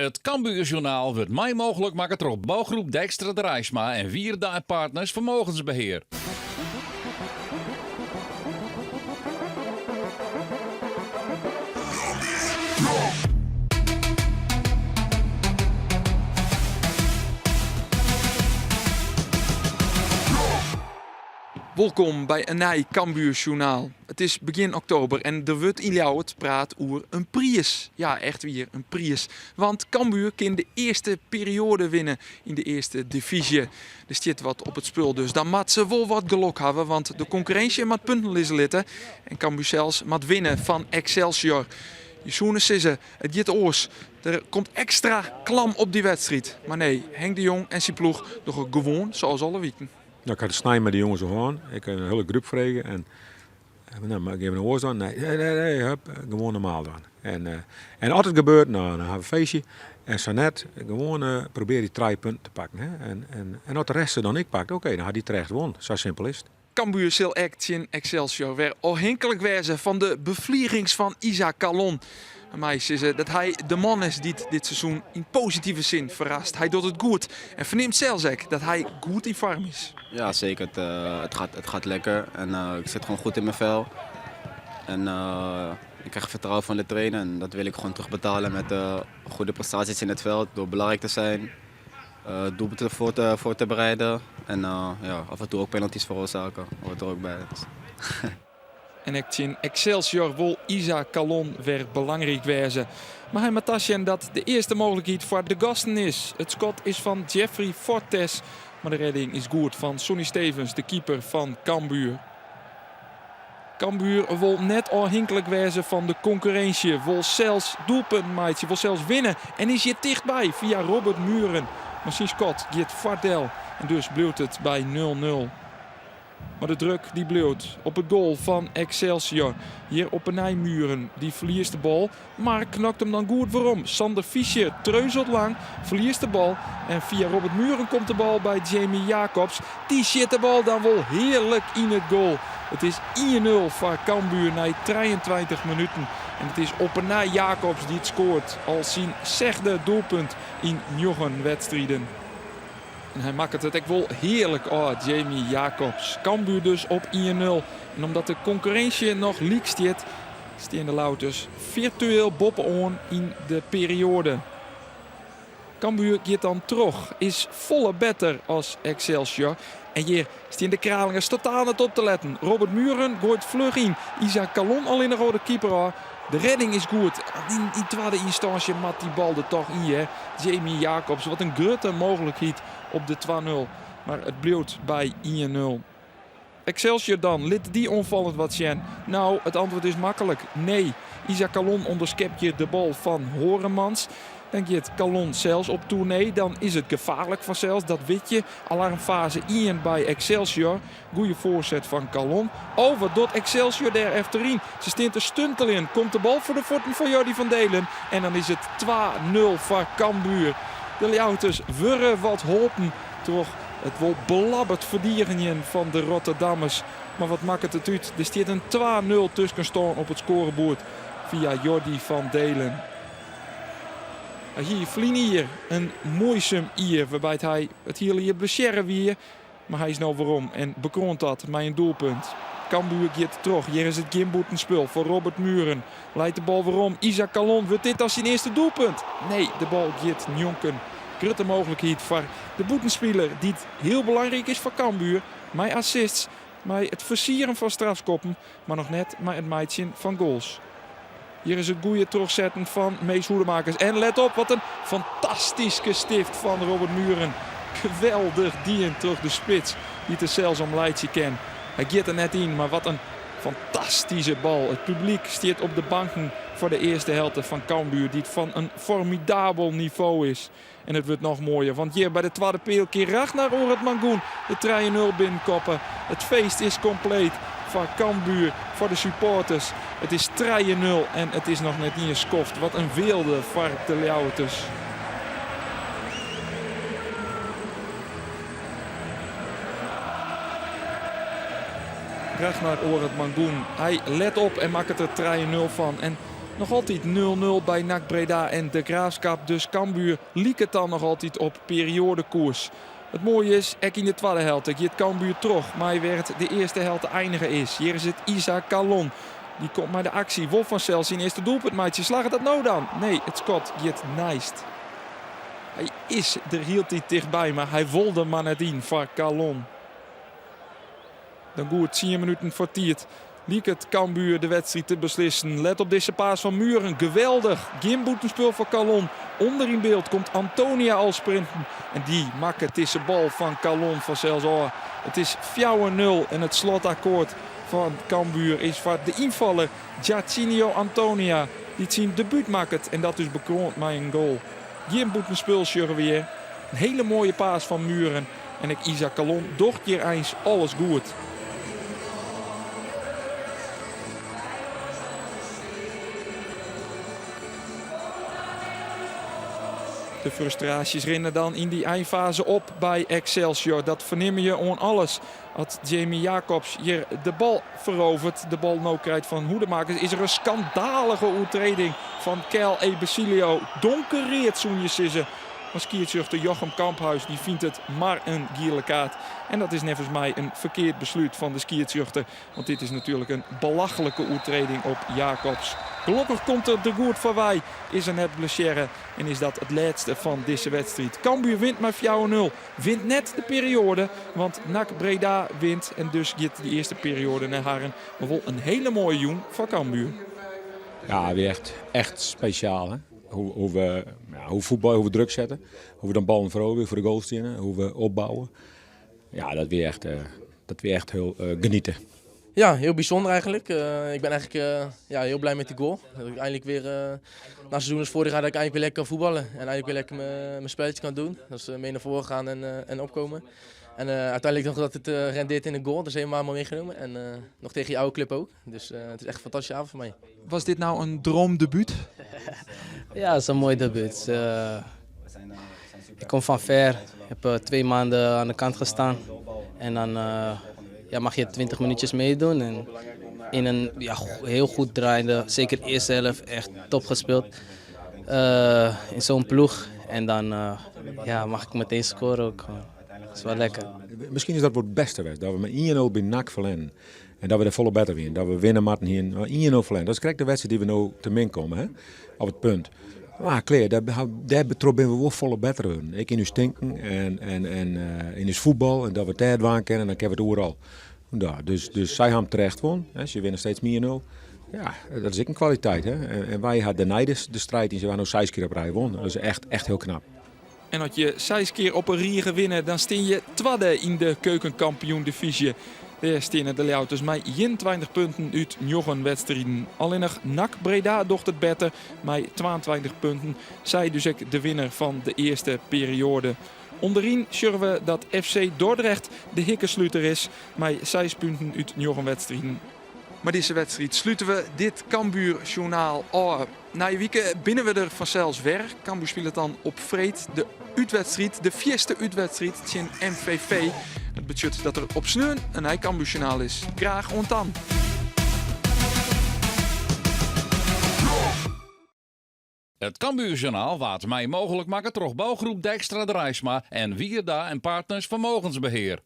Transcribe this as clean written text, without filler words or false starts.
It Cambuur Journaal wurdt mei mooglik makke troch Bouwgroep Dijkstra Draisma en Wierda en Partners Vermogensbeheer. Wolkom by in nij Cambuur Sjoernaal. It is begjin oktober en der wurdt yn Ljouwert praat oer in priis. Ja, echt wier, in priis. Want Cambuur kin de earste perioade winne yn de earste divyzje. Der stiet wat op it spul, dus dan moat se wol wat gelok hawwe, want de konkurrinsje moat punten lizze litte en Cambuur sels moat winne fan Excelsior. Je soene sizze, it giet oars. Der komt ekstra klam op dy wedstriid. Mar nee, Henk de Jong en syn ploech dogge gewoan sa as alle wiken. No, ik ha it snein mei de jonges oer hân. Ik ha in hiele groep frege en no, gean we no oars dwaan? Nee, nee, nee, nee, hup, gewoan normaal dwaan. En, uh, en as it gebeurt, no, dan ha we in feestje. En sa net, gewoan uh, probearje dy trije punten te pakken. Hè? En, en, en as de rest se dan ek pakt, oké, dan ha dy terecht won. Sa simpel is it. Cambuur sil ek tsjin Excelsior wer ôfhinklik wêze fan de befligings fan Isa Kallon. Mei sizze dat hy de man is dy't dit seizoen yn positive sin ferrast. Hy docht it goed en fernimt sels ek dat hy goed yn foarm is. Ja, zeker. Het, uh, het, gaat, het gaat lekker en uh, ik zit gewoon goed in mijn vel. En uh, ik krijg vertrouwen van de trainer en dat wil ik gewoon terugbetalen met goede prestaties in het veld. Door belangrijk te zijn, doelpunten voor te bereiden en ja, af en toe ook penalties veroorzaken. Hoort er ook bij. Dus. En ek tsjin Excelsior wol Isa Kallon wer belangryk wêze. Mar hy moat tasjen dat de earste mooglikheid foar de gasten is. It skot is fan Jeffrey Fortes, mar de redding is goed fan Sonny Stevens, de keeper fan Cambuur. Cambuur wol net ôfhinklik wêze fan de konkurrinsje, wol sels doelpunten meitsje, wol sels winne en is hjir tichtby fia Robert Mühren. Mar syn skot giet foardel en dus bliuwt it by 0-0. Mar de druk dy bliuwt op it goal fan Excelsior. Hjir op 'e nij Mühren, dy ferliest de bal, mar knokt him dan goed werom. Sander Fischer treuzelt lang, ferliest de bal en fia Robert Mühren komt de bal by Jamie Jacobs. Dy sjit de bal dan wol hearlik yn it goal. It is 1-0 foar Cambuur nei 23 minuten. En it is op 'e nij Jacobs dy't skoart, al syn sechde doelpunt yn njoggen wedstriden. En hy makket it ek wol hearlik ôf, Jamie Jacobs. Cambuur dus op 1-0. En omdat de konkurrinsje noch lyk stiet, stean de Ljouwerters firtueel boppe-oan yn de perioade. Cambuur giet dan troch, is folle better as Excelsior. En hjir stean de Kralingers totaal net op te letten. Robert Mühren goait fluch yn. Isa Kallon allinnich oer de keeper ôf. De redding is goed. Yn yn twadde ynstânsje moat dy bal der toch yn, hè. Jamie Jacobs, wat in grutte mooglikheid op de 2-0. Mar it bliuwt by 1-0. Excelsior dan, lit dy oanfallend wat sjen? Nou, it antwurd is maklik, nee. Isa Kallon ûnderskept hjir de bal fan Horemans. Dan giet Kallon sels op toernee. Dan is it gefaarlik fansels, dat wit je. Alarmfaze ien by Excelsior. Goeie foarset fan Kallon. Oh, wat docht Excelsior dêr efteryn? Se stean te stunteljen. Komt de bal foar de fuotten fan Jordy van Deelen. En dan is it 2-0 foar Cambuur. De Ljouwerters wurde wat holpen troch it wol belabberd ferdigenjen fan de Rotterdammers. Mar wat makket it út? Der stiet in 2-0 tuskenstân op it skoareboerd fia Jordy van Deelen. Hy hie ferline jier in muoisum jier wêrby't hy it hiele jier blessearre wie. Mar hy is no werom en bekroant dat mei in doelpunt. Cambuur giet troch. Hjir is it gjin bûtenspul foar Robert Mühren. Leit de bal werom. Isa Kallon, wurdt dit dan syn earste doelpunt? Nee, de bal giet njonken. Grutte mooglikheid foar de bûtenspiler dy't hiel belangryk is foar Cambuur. Mei assists, mei it fersieren fan strafskoppen, mar noch net mei it meitsjen fan goals. Hjir is it goeie trochsetten fan Mees Hoedemakers. En let op, wat in fantastyske stift fan Robert Mühren. Geweldich dien troch de spits, dy't der sels om laitsje kin. Hy giet der net yn, mar wat in fantastyske bal. It publyk stiet op de banken foar de earste helte fan Cambuur, dy't fan in formidabel nivo is. En it wurdt noch moaier, want hjir by de twadde peal kin Ragnar Oratmangoen de trije nul binnenkoppe. It feest is kompleet foar Cambuur, foar de supporters. It is trije nul en it is noch net iens skoft. Wat in weelde foar de Ljouwerters. Ragnar Oratmangoen, hy let op en makket der trije nul fan. En. Noch altyd 0-0 by NAC Breda en De Graafschap, dus Cambuur liket dan noch altyd op perioadekoers. It moaie is, ek yn de twadde helte giet Cambuur troch mei wêr't de earste helte einige is. Hjir is it Isaac Kallon. Dy komt mei de aksje, wol fansels syn earste doelpunt meitsje. Slagget dat no dan? Nee, it skot giet neist. Hy is der hieltyd tichtby, mar hy wol der mar net yn foar Kallon. Dan goed tsien minuten foar tiid liket Cambuur de wedstriid te beslissen. Let op dizze paas fan Mühren, geweldich! Gjin bûtenspul foar Kallon. Under yn byld komt Antonia al sprinten en dy makket dizze bal fan Kallon fansels ôf. It is 4-0 en it slotakkoart fan Cambuur is foar de ynfaller Jarchinio Antonia, dy't syn debút makket en dat dus bekroand mei in goal. Gjin bûtenspul sjogge we hjir. In hele moaie paas fan Mühren en ek Isaac Kallon docht hjir eins alles goed. De frustraasjes rinne dan yn dy einfaze op by Excelsior. Dat fernimme je oan alles. As Jamie Jacobs hjir de bal feroveret, de bal no krijt fan Hoedemakers, is der in skandalige oertreding fan Kel Ebecilio. Donkerread soene je sizze. Mar skiedsrjochter Jochem Kamphuis dy fynt it mar in giele kaart. En dat is neffens my in ferkeard beslút fan de skiedsrjochter. Want dit is natuerlik in belachlike oertreding op Jacobs. Gelokkich komt er der goed foarwei, is er net blessearre en is dat it lêste fan dizze wedstriid. Cambuur wint mei 4-0. Wint net de perioade, want NAC Breda wint en dus giet de earste perioade nei harren. Mar wol in hele moaie jûn foar Cambuur. Ja, wie echt, echt spesjaal. Hè? Hoe, hoe we, ja, hoe voetbal, hoe we druk zetten, hoe we dan ballen veroveren voor de goal staan, hoe we opbouwen. Ja, dat wie echt, dat wie echt heel genieten. Ja, heel bijzonder eigenlijk. Ik ben eigenlijk ja, heel blij met die goal. Dat ik eindelijk weer, na seizoen als vorig jaar, dat ik eindelijk weer lekker kan voetballen. En eindelijk weer lekker mijn spelletje kan doen. Dat is mee naar voren gaan en opkomen. En uiteindelijk nog dat het rendeert in een goal. Dat is helemaal mooi meegenomen. En nog tegen je oude club ook. Dus het is echt een fantastische avond voor mij. Was dit nou een droomdebuut? Ja, het is een mooi debuut. Ik kom van ver. Ik heb 2 maanden aan de kant gestaan. En dan mag je 20 minuutjes meedoen. En in een, ja, heel goed draaiende, zeker de eerste helft, echt top gespeeld. In zo'n ploeg. En dan mag ik meteen scoren ook. Dat is wel lekker. Misschien is dat wel het beste geweest, dat we met 1-0 bij NAC verliezen. En dat we de volle beter winnen. Dat we winnen moeten hier 1-0 verliezen. Dat is correct de wedstrijd die we nu te min komen, hè? Op het punt. Maar klaar, daar betrokken we wel volle beter in. Ik in uw stinken en in uw voetbal. En dat we tijd waan kennen, dan hebben we het overal. Ja, dus zij hebben terecht won. Hè? Ze winnen steeds meer 0. Ja, dat is ook een kwaliteit. Hè? En wij hadden daarna de strijd in. Ze waren nog 6 keer op rij won. Dat is echt, echt heel knap. En als je 6 keer op een riege winnen, dan steen je tweede in de keukenkampioen-divisie. Daar staan de Ljouwters met 21 punten uit 9 wedstrijden. Alleen nog NAC Breda docht het beter met 22 punten. Zij dus ook de winnaar van de eerste periode. Onderin zien we dat FC Dordrecht de hikkensluiter is met 6 punten uit 9 wedstrijden. Maar deze wedstrijd sluiten we dit Cambuur-journaal af. Na je weekend binnen we er vanzelfs weer. Cambuur speelt dan op Freed de uitwedstrijd, de vierste uitwedstrijd tegen MVV. Het betekent dat er op sneun een nieuw Cambuur-journaal is. Graag ontdan. Het Cambuurjournaal waard mei mooglik makke troch bougroep Dijkstra Draisma en Wierda en Partners Vermogensbeheer.